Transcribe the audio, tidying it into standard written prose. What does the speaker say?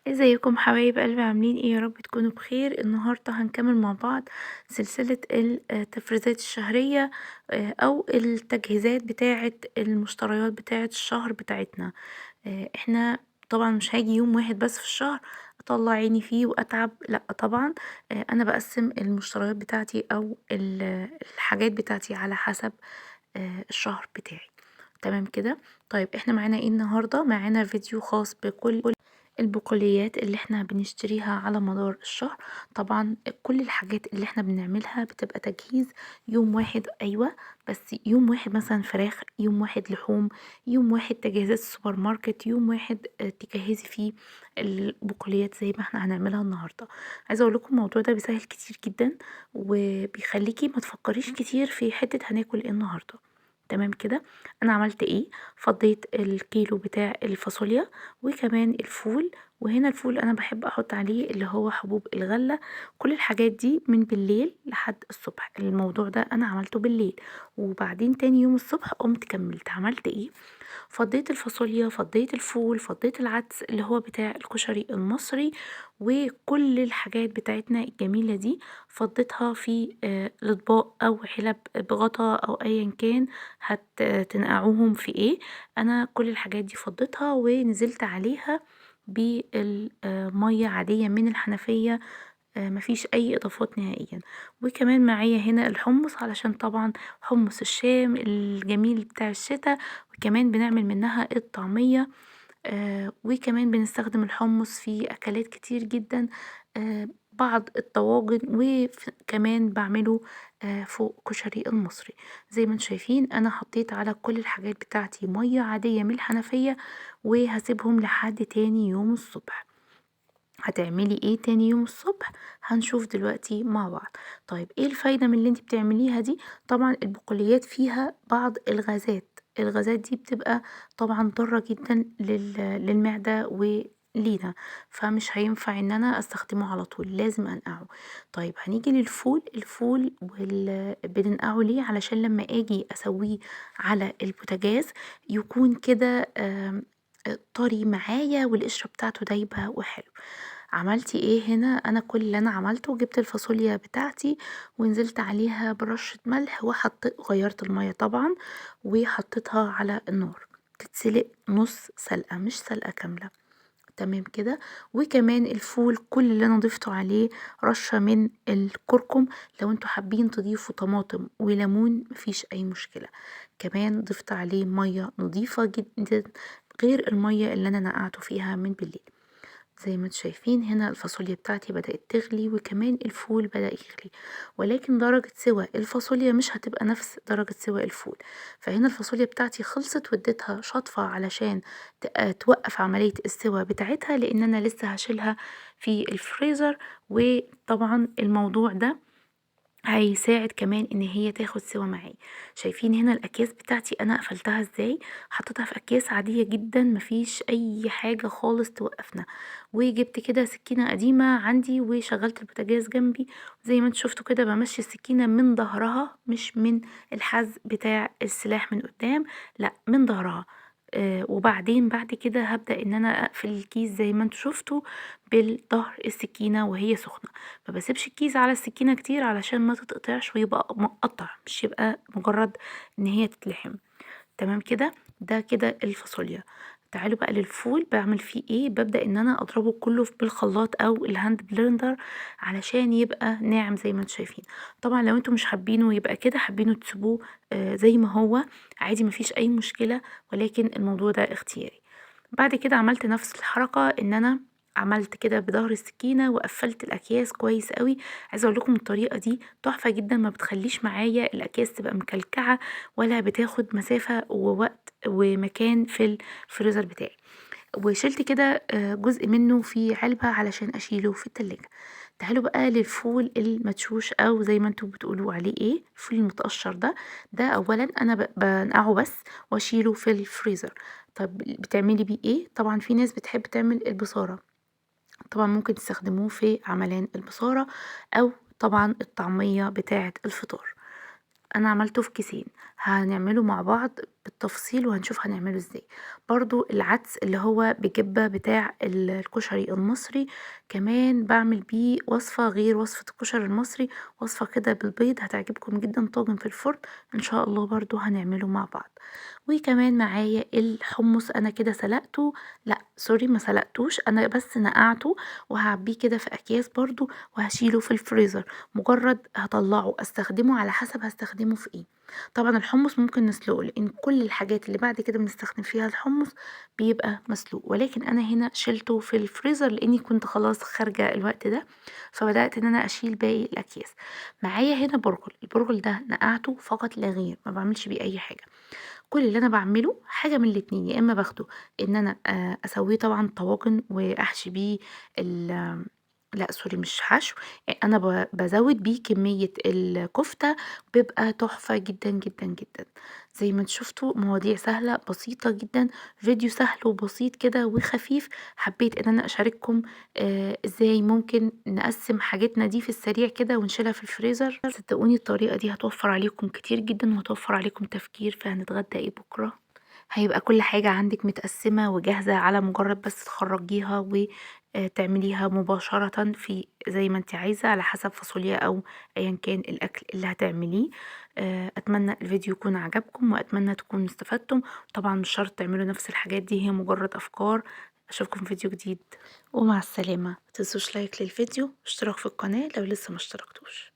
ازيكم حبايب قلبي، عاملين ايه؟ يا رب تكونوا بخير. النهارده هنكمل مع بعض سلسلة التفريزات الشهرية او التجهيزات بتاعة المشتريات بتاعة الشهر بتاعتنا. احنا طبعا مش هاجي يوم واحد بس في الشهر اطلع عيني فيه واتعب، لا طبعا. انا بقسم المشتريات بتاعتي او الحاجات بتاعتي على حسب الشهر بتاعي. تمام كده. طيب احنا معانا ايه النهارده؟ معانا فيديو خاص بكل البقوليات اللي احنا بنشتريها على مدار الشهر. طبعا كل الحاجات اللي احنا بنعملها بتبقى تجهيز يوم واحد، ايوه بس يوم واحد مثلا فراخ، يوم واحد لحوم، يوم واحد تجهيزات السوبر ماركت، يوم واحد تجهزي فيه البقوليات زي ما احنا هنعملها النهارده. عايزه اقول لكم الموضوع ده بيسهل كتير جدا وبيخليكي ما تفكريش كتير في حته هناكل ايه النهارده. تمام كده. انا عملت ايه؟ فضيت الكيلو بتاع الفاصوليا وكمان الفول، وهنا الفول انا بحب احط عليه اللي هو حبوب الغلة. كل الحاجات دي من بالليل لحد الصبح، الموضوع ده انا عملته بالليل، وبعدين تاني يوم الصبح قمت كملت. عملت ايه؟ فضيت الفاصوليا، فضيت الفول، فضيت العدس اللي هو بتاع الكشري المصري، وكل الحاجات بتاعتنا الجميلة دي فضيتها في الاطباق او علب بغطا او ايا كان هتنقعوهم في ايه. انا كل الحاجات دي فضيتها ونزلت عليها بالمية عادية من الحنفية، مفيش اي اضافات نهائيا. وكمان معايا هنا الحمص، علشان طبعا حمص الشام الجميل بتاع الشتاء، وكمان بنعمل منها الطعمية، وكمان بنستخدم الحمص في اكلات كتير جدا، بعض الطواجن، وكمان بعمله فوق كشري المصري. زي ما انتم شايفين انا حطيت على كل الحاجات بتاعتي مية عادية من الحنفية، وهسيبهم لحد تاني يوم الصبح. هتعملي ايه تاني يوم الصبح؟ هنشوف دلوقتي مع بعض. طيب ايه الفايدة من اللي انت بتعمليها دي؟ طبعا البقوليات فيها بعض الغازات، الغازات دي بتبقى طبعا ضارة جدا للمعدة ولينا، فمش هينفع ان انا استخدمه على طول، لازم انقعه. طيب هنيجي للفول. الفول بننقعه ليه؟ علشان لما اجي اسويه على البوتاجاز يكون كده طري معايا والقشرة بتاعته دايبة وحلو. عملتي ايه هنا؟ انا كل اللي انا عملته جبت الفاصوليا بتاعتي ونزلت عليها برشة ملح، وحطيت غيرت المية طبعا، وحطيتها على النار تتسلق نص سلقة مش سلقة كاملة. تمام كده. وكمان الفول كل اللي انا ضفته عليه رشة من الكركم، لو انتوا حابين تضيفوا طماطم وليمون مفيش اي مشكلة. كمان ضفت عليه مية نظيفة جدا غير المية اللي انا نقعته فيها من بالليل. زي ما انتم شايفين هنا الفاصوليا بتاعتي بدأت تغلي، وكمان الفول بدأ يغلي، ولكن درجة سوى الفاصوليا مش هتبقى نفس درجة سوى الفول. فهنا الفاصوليا بتاعتي خلصت واديتها شطفة علشان توقف عملية السوى بتاعتها، لان انا لسه هشيلها في الفريزر، وطبعا الموضوع ده هيساعد كمان ان هي تاخد سوا معايا. شايفين هنا الاكياس بتاعتي انا قفلتها ازاي؟ حطيتها في اكياس عادية جدا مفيش اي حاجة خالص توقفنا. وجبت كده سكينة قديمة عندي وشغلت البوتاجاز جنبي، زي ما انتوا شفتوا كده بمشي السكينة من ظهرها، مش من الحز بتاع السلاح من قدام، لا من ظهرها. وبعدين بعد كده هبدأ ان انا اقفل الكيس زي ما انتوا شفتوا بالظهر السكينة وهي سخنة. ما بسيبش الكيس على السكينة كتير علشان ما تتقطعش ويبقى مقطع، مش يبقى مجرد ان هي تتلحم. تمام كده. ده كده الفاصوليا. تعالوا بقى للفول. بعمل فيه ايه؟ ببدأ ان انا اضربه كله بالخلاط او ال hand blender علشان يبقى ناعم زي ما انتوا شايفين. طبعا لو انتوا مش حابينه يبقى كده، حابينه تسيبوه زي ما هو عادي مفيش اي مشكلة، ولكن الموضوع ده اختياري. بعد كده عملت نفس الحركة، ان انا عملت كده بظهر السكينة وقفلت الأكياس كويس قوي. عايزة اقول لكم الطريقة دي تحفة جدا، ما بتخليش معايا الأكياس تبقى مكلكعة ولا بتاخد مسافة ووقت ومكان في الفريزر بتاعي. وشلت كده جزء منه في علبة علشان أشيله في التلاجة. تعالوا بقى للفول المدشوش أو زي ما انتوا بتقولوا عليه ايه، الفول المتقشر ده. ده أولا أنا بنقعه بس وأشيله في الفريزر. طب بتعملي بيه ايه؟ طبعا في ناس بتحب تعمل البصارة، طبعا ممكن تستخدموه في عملان البصارة أو طبعا الطعمية بتاعة الفطار. أنا عملته في كيسين، هنعمله مع بعض بالتفصيل وهنشوف هنعمله ازاي. برضو العدس اللي هو بجبة بتاع الكشري المصري، كمان بعمل بيه وصفة غير وصفة الكشري المصري، وصفة كده بالبيض هتعجبكم جدا، طاجن في الفرن ان شاء الله برضو هنعمله مع بعض. وكمان معايا الحمص، انا كده سلقته، لا sorry ما سلقتوش، انا بس نقعته وهعبيه كده في اكياس برضو وهشيله في الفريزر، مجرد هطلعه استخدمه على حسب هستخدمه في ايه. طبعا الحمص ممكن نسلقه لان كل الحاجات اللي بعد كده بنستخدم فيها الحمص بيبقى مسلوق، ولكن انا هنا شلته في الفريزر لاني كنت خلاص خارجه الوقت ده، فبدات ان انا اشيل باقي الاكياس. معايا هنا برغل، البرغل ده نقعته فقط لا غير، ما بعملش بيه اي حاجه. كل اللي انا بعمله حاجه من الاتنين، يا اما باخده ان انا اسويه طبعا طواجن واحشي بيه لا sorry مش حشو، انا بزود بيه كمية الكفتة، بيبقى تحفة جدا جدا جدا. زي ما انتوا شفتوا مواضيع سهلة بسيطة جدا، فيديو سهل وبسيط كده وخفيف. حبيت ان انا اشارككم ازاي ممكن نقسم حاجتنا دي في السريع كده ونشيلها في الفريزر. صدقوني الطريقة دي هتوفر عليكم كتير جدا، وهتوفر عليكم تفكير في هنتغدى ايه بكرة. هيبقى كل حاجة عندك متقسمة وجاهزة على مجرد بس تخرجيها وتعمليها مباشرة في زي ما انت عايزة، على حسب فاصوليا او ايا كان الاكل اللي هتعمليه. اتمنى الفيديو يكون عجبكم واتمنى تكونوا استفدتم. طبعا مش شرط تعملوا نفس الحاجات دي، هي مجرد افكار. اشوفكم في فيديو جديد ومع السلامة. متنسوش like للفيديو واشتراك في القناة لو لسه ما اشتركتوش.